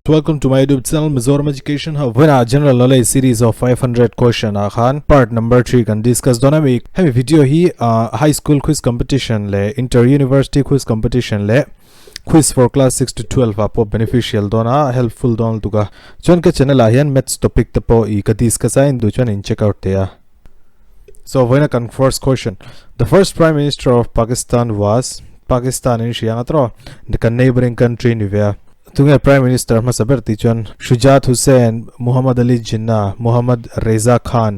Welcome to my YouTube channel Mizoram Education Hub. Vawiinah General Knowledge series of 500 question ah khan part number 3 kan discuss dawn a mi. Hemi video hi ah high school quiz competition leh inter university quiz competition leh quiz for class 6 to 12 ah pawh beneficial dawn a helpful dawn lutuk a. Chuan ka channel ah hian maths topic te pawh i ka discuss a in duh chuan in check out thei a. So vawiina kan first question the first prime minister of Pakistan was Pakistan in hria anga tawh kan neighboring country ni ve a tunge prime minister hmasa ber tih chuan Shujaat Hussain Muhammad Ali Jinnah Muhammad Reza Khan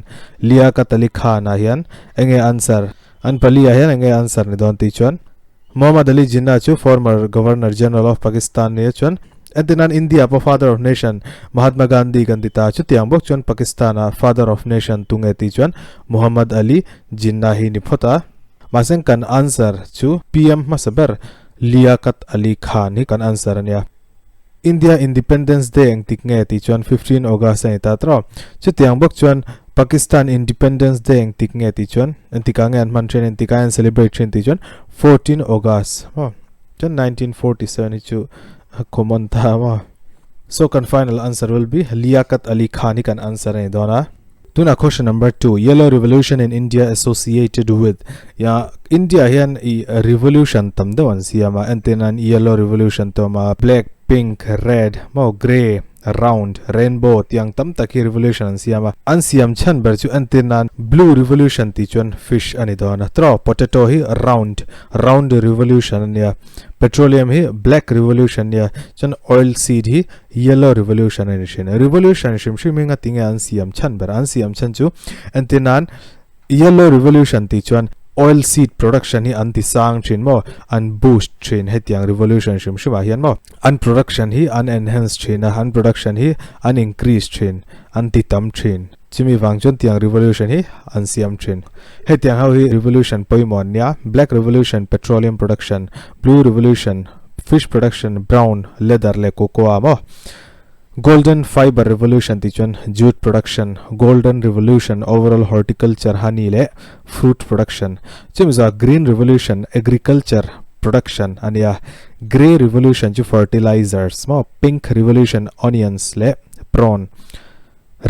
Liaquat Ali Khan ah hian enge answer an pali ah hian enge answer ni dawn tih chuan Muhammad Ali Jinnah chu former Governor General of Pakistan nia chuan entinan India pawh Father of Nation Mahatma Gandhi kan ti ta chutiang bawk chuan Pakistan ah Father of Nation tunge tih chuan Muhammad Ali Jinnah hi ni phawt a. Mahse kan answer chu PM hmasa ber Liaquat Ali Khan hi kan answer a nia. India Independence Day engtik nge tih chuan 15 August a ni ta tawh. Chutiang bawk chuan Pakistan Independence Day engtik nge tih chuan entikah nge an hman thin entikah an celebrate thin tih chuan 14 August maw chuan 1947 hi chu common ta maw. So kan final answer will be Liaquat Ali Khan hi kan answer a ni dawn a. Tuna question number 2 Yellow Revolution in India associated with ya India hian i revolution tam deuh an siam a entirnan Yellow Revolution te awm a black pink red maw grey round rainbow tiang tam tak hi revolution an siam a an siam chhan ber chu entirnan blue revolution tih chuan fish a ni dawn a tawh potato hi round round revolution a nia petroleum hi black revolution a nia chuan oil seed hi Yellow Revolution a ni thin. Revolution hrim hrim hi ngatinge an siam chhan ber? An siam chhan chu entir nan Yellow Revolution tih chuan oil seed production hi an ti sang thin maw? An boost thin hetiang revolution hrim hrim ah hian maw? An production hi an enhance thin a, an production hi an increase thin, an ti tam thin. Chumi vang chuan tiang revolution hi an siam thin. Hetiang ho hi revolution pawimawh an nia, Black Revolution, petroleum production, Blue Revolution, Fish production, brown, leather leh cocoa maw? Golden fiber revolution tih chuan jute production, golden revolution, overall horticulture, honey leh fruit production. Chumi zawh green revolution, agriculture production a nia. Grey revolution chu fertilizers maw? Pink revolution, onions leh prawn.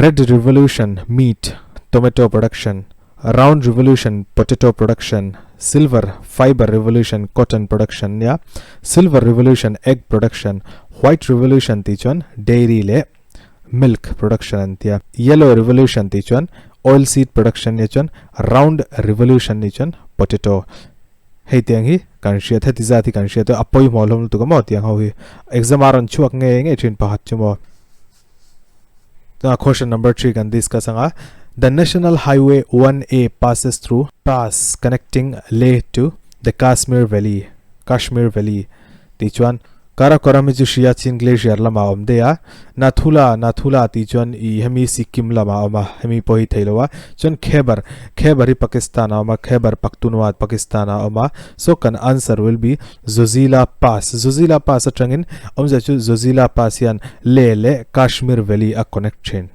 Red revolution, meat, tomato production. Round Revolution Potato Production, Silver Fiber Revolution Cotton Production nia, Silver Revolution Egg Production, White Revolution tih chuan Dairy leh Milk Production an tia, Yellow Revolution tih chuan Oil Seed Production nia chuan Round Revolution nih chuan Potato. Hei tiang hi kan hriat, heti zat hi kan hriat a, a pawimawh hlawm lutuk a maw tiang ho hi. Exam a rawn chhuak ngei ngei thin pakhat chu maw. Tuna question number 3 kan discuss anga The National Highway 1A passes through pass connecting Leh to the Kashmir Valley Kashmir Valley tih chuan Karakoram hi chu Siachen Glacier lamah a awm daih a Nathula Nathula tih chuan i hemi Sikkim lamah a awm a hemi pawh hi theih lo a chuan Khyber Khyber hi Pakistan ah a awm a Khyber Pakhtunkhwa Pakistan ah a awm a so kan answer will be Zojila Pass, Zojila Pass atangin awmzia chu Zojila Pass hian Leh leh Kashmir Valley a connect thin.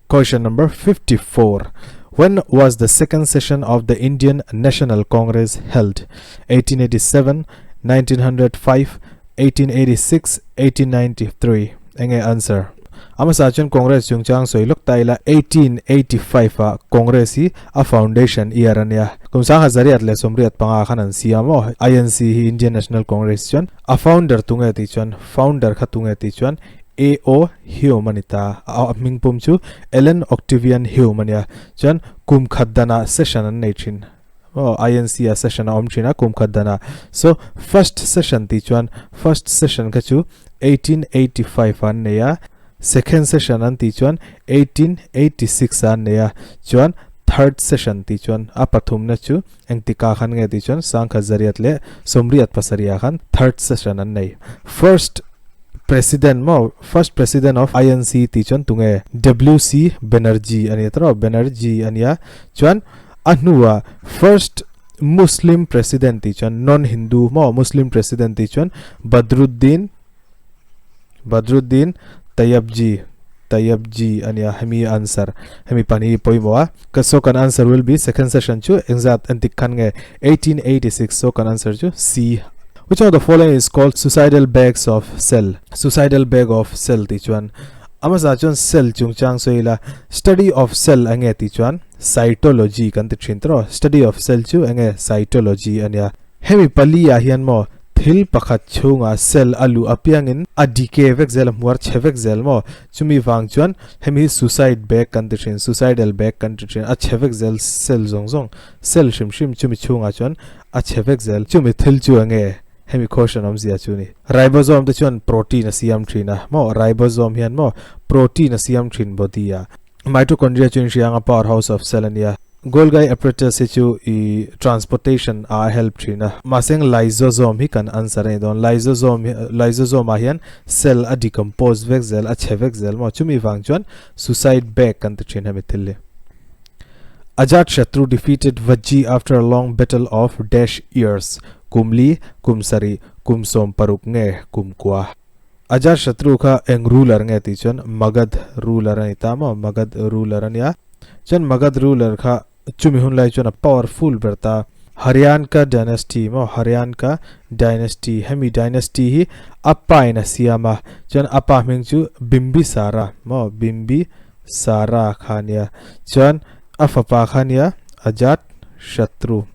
Question number 54. When was the second session of the Indian National Congress held? 1887, 1905, 1886, 1893. Enge answer? A hmasa chuan Congress chungchang sawi lawk ta ila 1885 ah Congress hi a foundation year a nia. Kum sangha zariat leh 85 khan an siam aw. INC hi Indian National Congress chuan a founder tunge tih chuan founder kha tunge tih chuan A.O. Hume a ni ta. A hming pum chu Allan Octavian Hume a nia. Chuan kum khat danah session an nei thin. Aw INC ah session a awm thin a kum khat danah. So first session tih chuan first session kha chu 1885 ah an nei a, second session an tih chuan 1886 ah an nei a, chuan third session tih chuan a pathumna chu engtika khan nge tih chuan sangkhat zariat leh sawmriat pasarih ah khan third session an nei. First president maw first president of INC tih chuan tunge WC Banerjee a nia tawh Banerjee a nia chuan a hnuah first Muslim president tih chuan non-Hindu maw Muslim president tih chuan Badruddin Badruddin Tayyabji Tayyabji a nia hemi answer hemi pahnih hi pawimawh a ka so kan answer will be second session chu engzat entik khan nge 1886 so kan answer chu C. Which of the following is called suicidal bags of cell? Suicidal bag of cell tih chuan a hmasa chuan cell chungchang sawi ila study of cell enge tih chuan cytology kan ti thin tawh study of cell chu enge cytology a nia. Hemi pali ah hian maw thil pakhat chhungah cell a luh apiangin a decay vek zel a hmuar chhe vek zel maw chumi vang chuan hemi hi suicide bag kan ti thin suicidal bag kan ti thin a chhe vek zel cell zawng zawng cell hrim hrim chumi chhungah chuan a chhe vek zel chumi thil chu enge hemi caution awmzia chu ni. Ribosome te chuan protein a siam thin a maw ribosome hian maw protein a siam thin body ah mitochondria chu inhria anga powerhouse of cell a nia. Golgi apparatus hi chu i transportation ah a help thin a, mahse lysosome hi kan answer a ni dawn. Lysosome hi lysosome ah hian cell a decompose vek zel, a chhe vek zel maw? Chumi vang chuan suicide bag kan ti thin hemi thil hi. Ajatshatru defeated Vajji after a long battle of dash years, kum li, kum sarih, kum 60 nge kum kua. Ajatshatru kha eng ruler nge tih chuan Magadh ruler a ni ta maw? Magadh ruler a nia. Chuan Magadh ruler kha chumi hun lai chuan a powerful ber ta. Haryanka dynasty maw? Haryanka dynasty hemi dynasty hi a pa in a siam a. Chuan a pa hming chu Bimbisara maw? Bimbisara kha a nia. Chuan a fapa kha a nia Ajatshatru.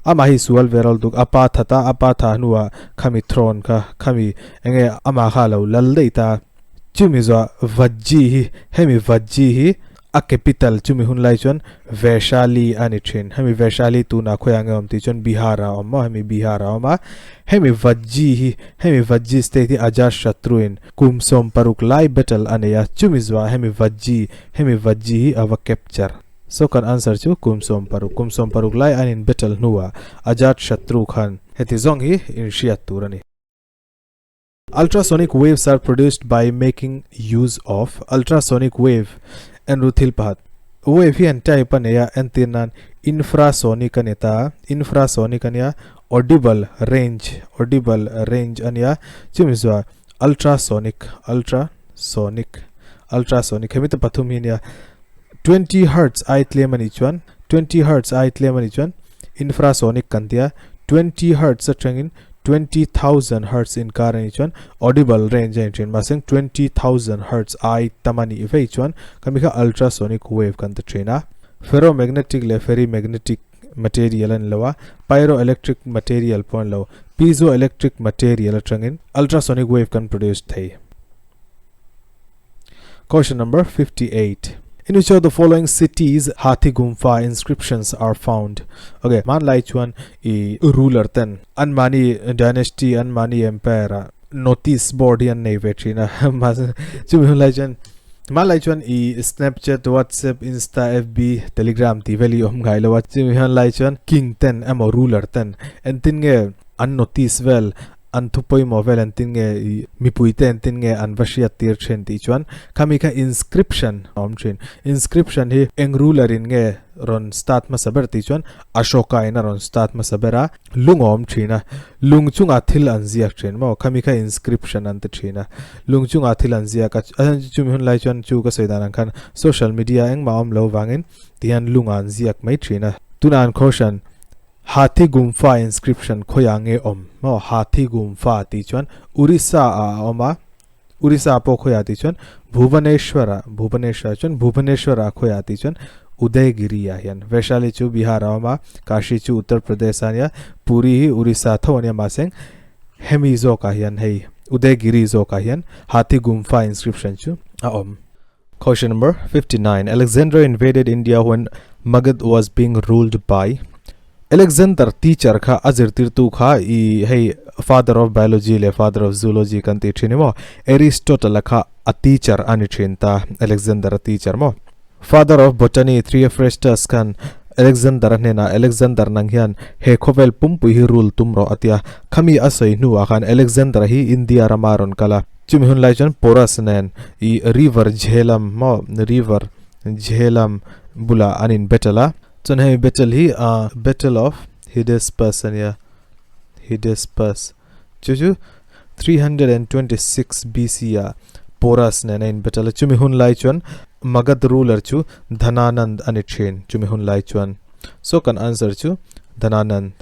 Amah hi sual ve rawlh duk, a pa that a, a pa tha hnuah khami throne kha, khami enge amah kha a lo lal daih ta. Chumi zuah Vajji hi, hemi Vajji hi a capital chumi hun lai chuan Vaishali a ni thin. Hemi Vaishali tunah khawiah nge awm tih chuan Bihar ah a awm maw, hemi Bihar ah a awm a. Hemi Vajji hi, hemi Vajji state hi Ajatshatru in kum 60 lai battle a nei a, chumi zuah hemi Vajji, hemi Vajji hi a va capture. So kan answer chu kum 60, kum 60 lai an in battle hnuah Ajatshatru khan heti zawng hi in hriat tur a ni. Ultrasonic waves are produced by making use of ultrasonic wave enru thil pakhat. Wave hi an type a nei a, entir nan infrasonic a ni ta, infrasonic a nia, audible range, audible range a nia, chumi zuah ultrasonic, ultrasonic, ultrasonic hemi te pathum hi a nia. 20 hertz ai tlem a nih chuan 20 hertz ai tlem a nih chuan infrasonic kan tia 20 hertz atangin 20,000 hertz inkar a nih chuan audible range a ni thin mahse 20,000 hertz ai tam a nih vei chuan khami kha ultrasonic wave kan ti thin a ferromagnetic leh ferrimagnetic material a ni lo a pyroelectric material pawh a ni lo piezoelectric material atangin ultrasonic wave kan produce thei. Question number 58. In which of the following cities Hathi Gumfa inscriptions are found? Okay, man lai chuan i ruler ten an mani dynasty an mani empire a notice board hi an nei ve thin a ma chumi hun lai chuan man lai chuan i Snapchat, WhatsApp, Insta, FB, Telegram ti veli om ngai lo a chumi hun lai chuan king ten emaw ruler ten entin nge an notice vel an thu pawimawh vel entin nge i mipuite entin nge an va hriat tir thin tih chuan khami kha inscription a awm thin. Inscription hi eng ruler in nge rawn start hmasa ber tih chuan Ashoka in a rawn start hmasa ber a, lung a awm thin a, lung chungah thil an ziak thin maw khami kha inscription an ti thin a, lung chungah thil an ziak a, chumi hun lai chuan chu ka sawi dan ang khan social media engmah a awm lo vangin tihian lungah an ziak mai thin a, tunah an khawhran Hathi Gumfa inscription khawiah nge awm maw? Hathi Gumfa tih chuan Orissa ah a awm a, Orissa pawh khawiah tih chuan Bhubaneswar ah, Bhubaneswar chuan Bhubaneswar ah khawiah tih chuan Udayagiri ah hian. Vaishali chu Bihar ah a awm a, Kashi chu Uttar Pradesh ah a nia, Puri hi Orissa tho a nia mahse hemi zawkah hian hei Udayagiri zawkah hian Hathi Gumfa inscription chu a awm. Question number 59. Alexander invaded India when Magad was being ruled by Alexander teacher kha a zirtirtu kha i hei father of biology le father of zoology kan ti thin emaw Aristotle kha a teacher ani thin ta Alexander a teacher maw father of botany Theophrastus khan Alexander a hnenah Alexander nang hian he khawvel pumpui hi rule tum rawh atia khami a sawi hnuah khan Alexander hi India rama rawn kal a Chumi hun lai chuan Porus nen i river Jhelum maw river Jhelum bulah an in battle a. Chuan hemi battle hi ah battle of Hydaspes a nia Hydaspes chu chu 326 BC ah Porus nen a in battle a. Chumi hun lai chuan Magadh ruler chu Dhananand a ni thin chumi hun lai chuan. So kan answer chu Dhananand.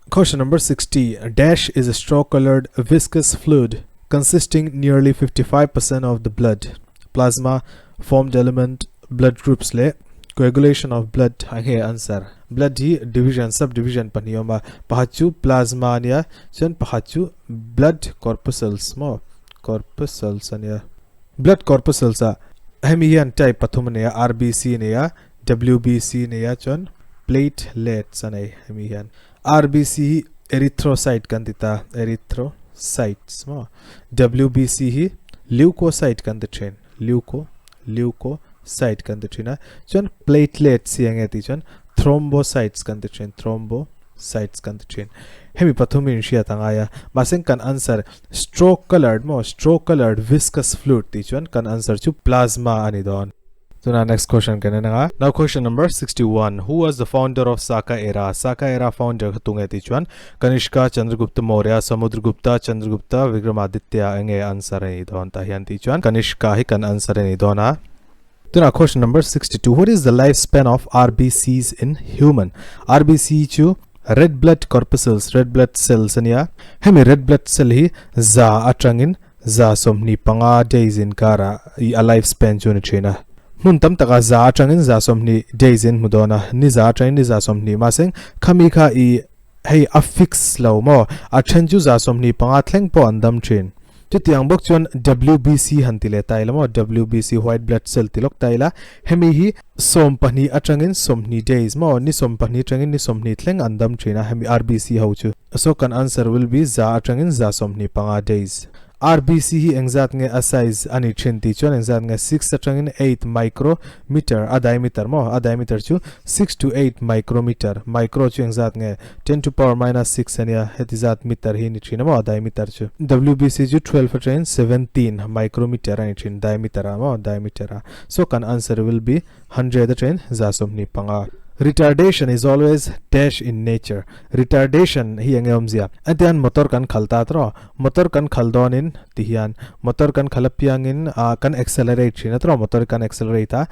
Question number 60 Dash is a straw colored viscous fluid consisting nearly 55% of the blood plasma formed element blood groups leh coagulation of blood a nge answer blood hi division sub division pahnih a awm a pakhat chu plasma ania chuan pakhat chu blood corpuscles maw corpuscles ania blood corpuscles ah hemi hian type pathum a nei a rbc a nei a wbc a nei a chuan platelets a nei hemi hian rbc hi erythrocyte kan ti ta erythrocytes maw wbc hi leukocyte kan ti thin leuko leukocyte kan ti thin a chuan platelets hi enge tih chuan thrombocytes kan ti thin thrombocytes kan ti thin hemi pathum hi inhriat a ngai a mahse kan answer straw colored maw straw colored viscous fluid tih chuan kan answer chu plasma a ni dawn. Tuna next question kan en anga. Now question number 61 who was the founder of Saka era Saka era founder kha tunge tih chuan Kanishka, Chandragupta Maurya, Samudragupta, Chandragupta, Vikramaditya enge answer a nih dawn tah hian tih chuan Kanishka hi kan answer a nih dawn a. Tuna question number 62 what is the life span of RBCs in human RBC chu red blood corpuscles red blood cells ania hemi red blood cell hi za atangin 125 days inkara i a life span chu ni thin a. Hmun tam takah za atangin 120 days in hmu dawn a, ni za atangin ni 120 mahse khami kha i hei a fix lo maw, a then chu 125 thleng pawh an dam thin. Chutiang bawk chuan WBC han ti leh ta ila maw, WBC white blood cell ti lawk ta ila, hemi hi 12 atangin 20 days maw, ni 12 atangin ni 20 thleng an dam thin a hemi RBC ho chu. So kan answer will be za atangin 125 days. RBC hi engzat nge a size a ni thin tih chuan engzat nge 6 atangin 8 micro meter a diameter maw a diameter chu 6 to 8 micrometer micro chu engzat nge 10 to power minus 6 ania heti zat meter hi ni thin a maw a diameter chu WBC chu 12 atangin 17 micrometer a ni thin diameter ah maw diameter ah so kan answer will be 100 atangin 125. Retardation is always dash in nature. Retardation hi enge awmzia? Atian motor kan khal ta tawh motor kan khal dawnin ti hian motor kan khal apiangin ah kan accelerate thin a tawh motor kan accelerate a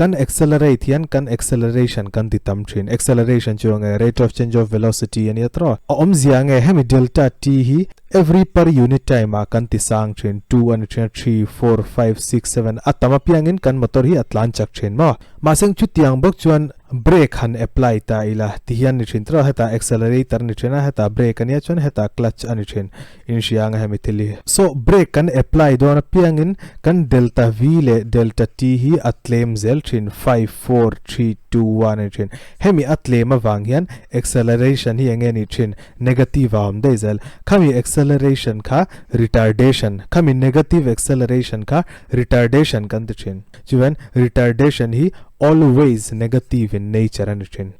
kan accelerate hian kan acceleration kan ti tam thin acceleration chu enge rate of change of velocity ania tawh a awmzia nge hemi delta t hi every per unit time ah kan ti sang thin 2 ani thin a 3 4 5 6 7 a tam apiangin kan motor hi a tlan chak thin maw mahse chutiang bawk chuan Brake han apply ta ila ti hian ni thin tawh hetah accelerator ni thin a hetah brake ania chuan hetah clutch ani thin in hria anga hemi thil hi. So brake kan apply dawn apiangin kan delta V leh delta T hi a tlem zel thin 5 4 3 2 1 ani thin hemi a tlem avang hian acceleration hi enge ni thin negative a awm daih zel khami acceleration kha retardation khami negative acceleration kha retardation kan ti thin chuan retardation hi Always negative in nature a ni thin.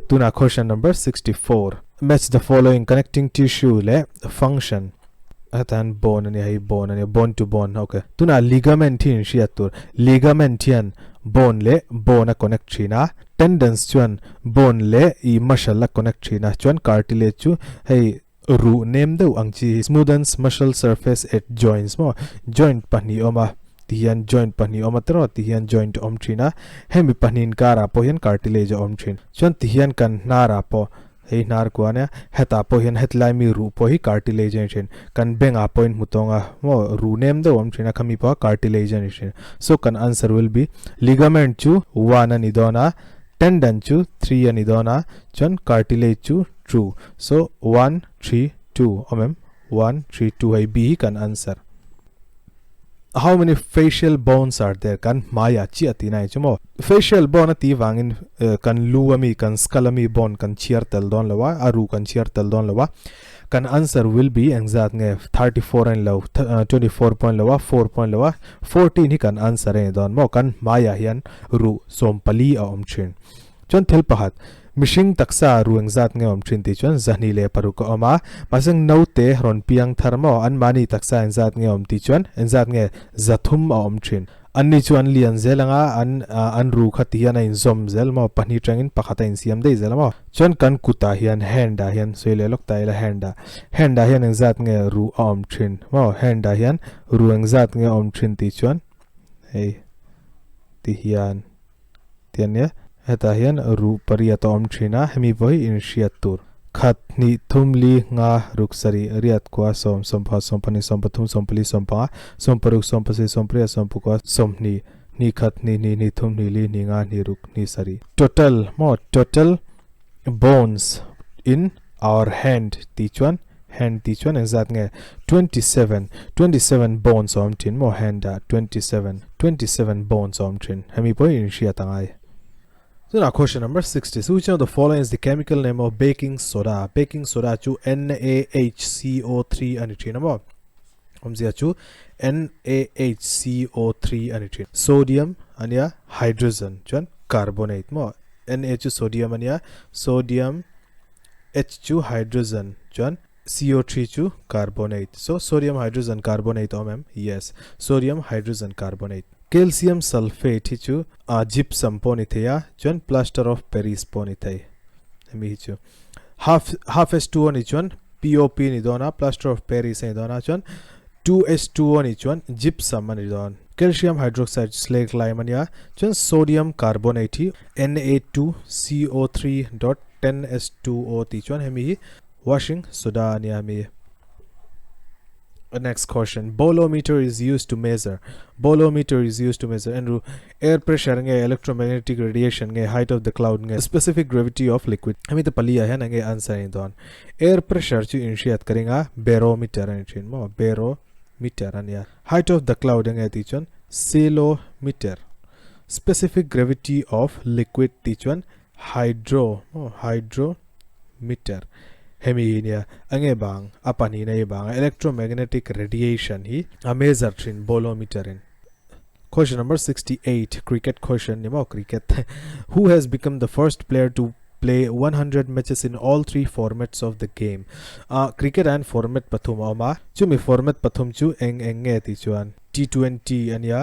Tunah question number 64. Match the following connecting tissue leh function. Hetian bone a nia hei bone a nia bone to bone ok. Tunah ligament hi inhriat tur. Ligament hian bone leh bone a connect thin a. Tendons chuan bone leh ih muscle a connect thin a. Chuan cartilage chu hei ruh nem deuh ang chi hi smoothens muscle surface at joints maw joint pahnih awm a ti hian joint pahnih awm a tiraw ti hian joint awm thin a hemi pahnih inkarah pawh hian cartilage a awm thin chuan ti hian kan hnarah pawh hei hnar kua ania hetah pawh hian hetlai mi ruh pawh hi cartilage a ni thin kan bengah pawh in hmu tawng a maw ruh nem deuh awm thin a khami pawh cartilage a ni thin so kan answer will be ligament chu 1 a ni dawn a tendon chu 3 a ni dawn a chuan cartilage chu True. So, 1, 3, 2 awm em? 1, 3, 2 hei B hi kan answer. How many facial bones are there? Kan hmaiah chiah tihna hi chu maw? Facial bone a tih vangin kan lu ami, kan skull ami bone kan chhiar tel dawn lo a, a ruh kan chhiar tel dawn lo a. Kan answer will be engzat nge? 34 a ni lo, 24 pawh a ni lo a, 4 pawh a ni lo a, 14 hi kan answer a ni dawn maw? Kan hmaiah hian ruh 14 a awm thin. Chuan thil pakhat, mihring taksa ru engzat nge awm thin tih chuan 26 a awm a, mahse naute rawn piang thar maw anmahni taksa engzat nge awm tih chuan engzat nge 300 a awm thin. Anni chu an lian zel anga an an ru kha ti hian a inzawm zel maw, pahnih tangin pakhat a insiam daih zel a maw. Chuan kan kutah hian hand ah hian sawi leh lawk ta ila hand ah hand ah hian engzat nge ru a awm thin maw, hand ah hian ru engzat nge awm thin tih chuan hei ti hian. Ti a nia, hetah hian ruh pariat a awm thin a, hemi pawh hi inhriat tur. Khat, hnih, thum, li, nga, ruk, sarih, riat, kua, sawm, sawmpha, sawmpahnih, sawmpathum, sawmpali, sawmpanga, sawmparuk, sawmpasarih, sawmpariat, sawmpakua, sawmhnih, hnih khat, hnih hnih, hnih thum, hnih li, hnih nga, hnih ruk, hnih sarih. Total maw total bones in our hand tih chuan hand tih chuan engzat nge 27 27 bones a awm thin maw hand ah 27 27 bones a awm thin hemi pawhin inhriat a ngai. Chutah question number 60 so which one of the following is the chemical name of baking soda baking soda chu NaHCO3 a ni thin a maw awmzia chu NaHCO3 a ni thin sodium ania hydrogen chuan carbonate maw Na chu sodium ania sodium H chu hydrogen chuan CO3 chu carbonate so sodium hydrogen carbonate a awm em yes sodium hydrogen carbonate calcium sulphate hi chu gypsum pawh a ni thei a chuan plaster of Paris pawh a ni thei hemi hi chu half half H2 a nih chuan POP a ni dawn a plaster of Paris a ni dawn a chuan 2H2 a nih chuan gypsum a ni dawn calcium hydroxide chu slag lime a nia chuan sodium carbonate hi Na2CO3 dot 10H2O tih chuan hemi hi washing soda a nia hemi Next question bolometer is used to measure bolometer is used to measure enru air pressure nge electromagnetic radiation nge height of the cloud nge specific gravity of liquid hemi te pali ah hian enge answer ni dawn air pressure chu inhriat ka ring a barometer a ni thin maw barometer a nia height of the cloud enge tih chuan ceilometer specific gravity of liquid tih chuan hydro maw hydro meter hemi hi nia enge bang a pahnihna hi bang a electromagnetic radiation hi a measure thin bolometer in Question number 68 cricket question ni maw cricket who has become the first player to play 100 matches in all three formats of the game ah cricket ah hian format pathum a awm a chumi format pathum chu eng eng nge tih chuan T20 ania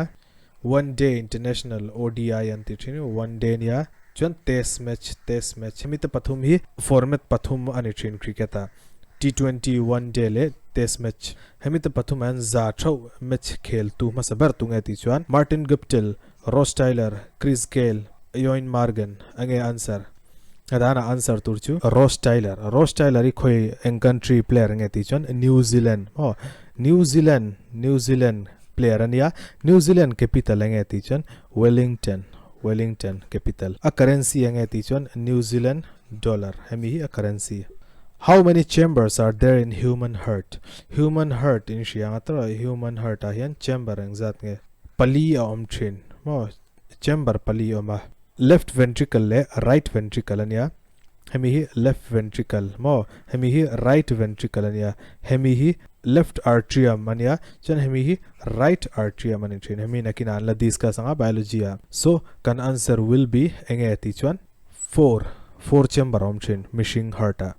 One Day International, ODI, an ti thin One Day nia chuan Test match, Test match hemi te pathum hi format pathum a ni thin cricket ah T20, One Day leh Test match hemi te pathum ah hian za theuh match khel tu hmasa ber tu nge tih chuan Martin Guptill, Ross Taylor, Chris Gayle, Eoin Morgan a nge answer a dana answer tur chu Ross Taylor, Ross Taylor hi khawi eng country player nge tih chuan New Zealand maw New Zealand, New Zealand player a nia, New Zealand capital enge tih chuan Wellington, Wellington capital. A currency enge tih chuan New Zealand dollar, hemi hi a currency. How many chambers are there in human heart? Human heart in hria anga tawh human heart ah hian chamber engzat nge? Pali a awm thin maw? Chamber pali a awm a. Left ventricle leh right ventricle a nia. Hemi hi left ventricle maw? Hemi hi right ventricle a nia. Hemi hi left atrium a nia. Chuan hemi hi right atrium a ni thin. Hemi nakinah an la discuss ang a biology ah. So kan answer will be enge tih chuan four, four chamber a awm thin mihring heart ah.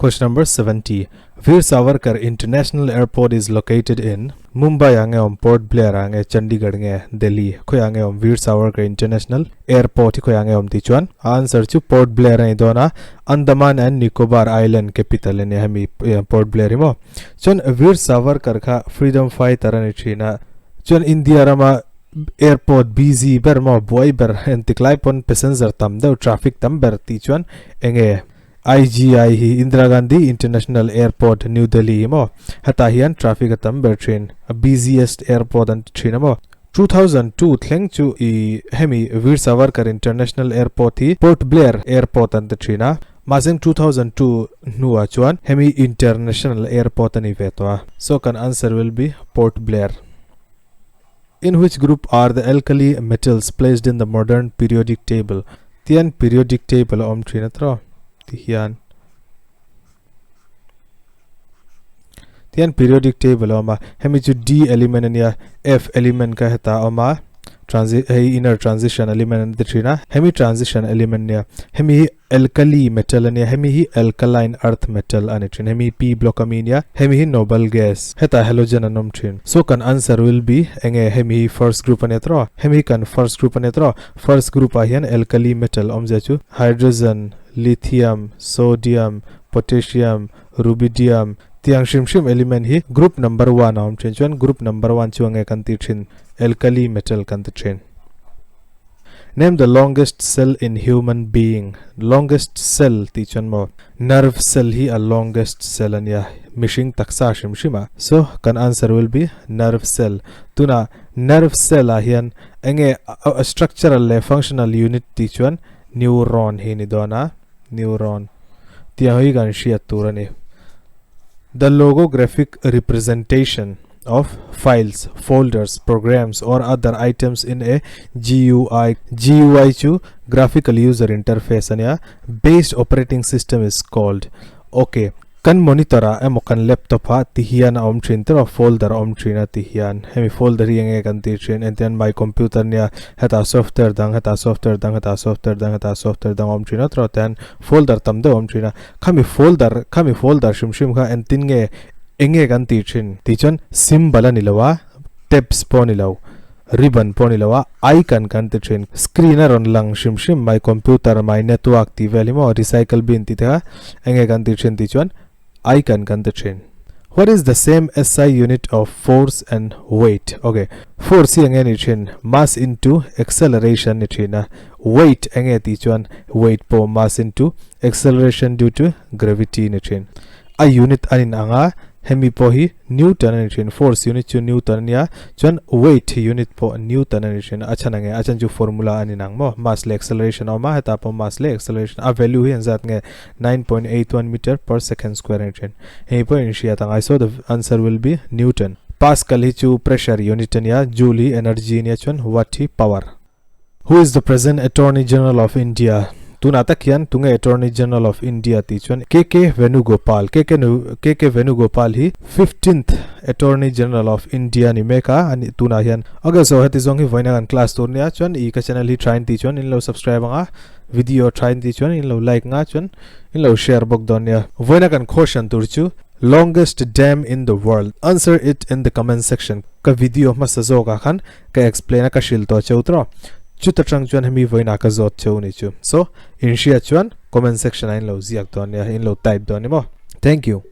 Question number 70. Veer Savarkar International Airport is located in Mumbai ah nge awm, Port Blair ah nge, Chandigarh nge, Delhi khawiah nge awm Veer Savarkar International Airport hi khawiah nge awm tih chuan a answer chu Port Blair a ni dawn a, Andaman and Nicobar Island capital a nia hemi Port Blair hi maw. Chuan Veer Savarkar kha freedom fighter a ni thin a, chuan India rama airport busy ber maw buai ber entik lai pawn passenger tam deuh traffic tam ber tih chuan enge IGI hi Indira Gandhi International Airport New Delhi hi maw hetah hian traffic a tam ber thin a busiest airport an ti thin a maw 2002 thleng chu i hemi Veer Savarkar International Airport hi Port Blair Airport an ti thin a mahse 2002 hnuah chuan hemi International Airport a ni ve tawh a so kan answer will be Port Blair. In which group are the alkali metals placed in the modern periodic table? Tian periodic table a awm thin a tawh ti hian tian periodic table a awm a hemi chu D element ania F element kha heta a awm a transi hei inner transition element an ti thin a hemi transition element ania hemi hi Alkali metal a nia, hemi hi alkaline earth metal a ni thin, hemi hi P block ami nia, hemi hi noble gas, hetah halogen an awm thin. So kan answer will be enge hemi hi first group a nia tawh, hemi hi kan first group a nia tawh, first group ah hian alkali metal awmzia chu hydrogen, lithium, sodium, potassium, rubidium tiang hrim hrim element hi group number one a awm thin, chuan group number one chu enge kan tih thin alkali metal kan ti thin. Name the longest cell in human being. Longest cell tih chuan maw nerve cell hi a longest cell a nia mihring taksa hrim hrim ah. So kan answer will be nerve cell. Tunah nerve cell ah hian enge a structural leh functional unit tih chuan neuron hi ni dawn a, neuron tiang hi kan hriat tur a ni. The logographic representation of files, folders, programs or other items in a GUI, GUI chu graphical user interface a nia, based operating system is called. Ok, kan monitor ah emaw kan laptop ah ti hian a awm thin tawh a, folder a awm thin a ti hian, hemi folder hi enge kan tih thin entirnan my computer nia hetah software dang hetah software dang hetah software dang hetah software dang a awm thin a tawh tian folder tam deuh a awm thin a, khami folder khami folder hrim hrim kha entin nge Enge kan tih thin tih chuan symbol a ni lo a, tabs pawh a ni lo, ribbon pawh a ni lo a, icon kan ti thin. Screen a rawn lang hrim hrim my computer, my network tih vel hi maw recycle bin tih te kha enge kan tih thin tih chuan icon kan ti thin. What is the same SI unit of force and weight? Ok, force hi enge ni thin? Mass into acceleration ni thin a, weight enge tih chuan weight pawh mass into acceleration due to gravity ni thin. A unit an in ang a, hemi pawh hi Newton a ni thin, force unit chu Newton a nia, chuan weight unit pawh Newton a ni thin, a chhan ang e, a chhan chu formula an in ang maw, mass leh acceleration a awm a, hetah pawh mass leh acceleration, a value hi engzat nge 9.81 meter per second square a ni thin, hemi pawh in hriat ang ai, so the answer will be Newton. Pascal hi chu pressure unit a nia, Joule hi energy a nia, chuan watt hi power. Who is the present Attorney General of India? Tunah tak hian tunge Attorney General of India tih chuan KK Venugopal, KK KK Venugopal hi 15th Attorney General of India ni mek a, ani tunah hian. Okay, so heti zawng hi vawiin kan class tur nia chuan i ka channel hi try in tih chuan in lo subscribe anga, video try in tih chuan in lo like nga chuan in lo share bawk dawn nia. Vawiin kan question tur chu longest dam in the world? Answer it in the comment section. Ka video hmasa zawkah khan Ka explain a ka hrilh tawh cheu tawh. Chuta tang chuan hemi vawiinah ka zawt cheu ni chu. So, in hria chuan comment section ah in lo ziak dawn nia, in lo type dawn ni maw. Thank you.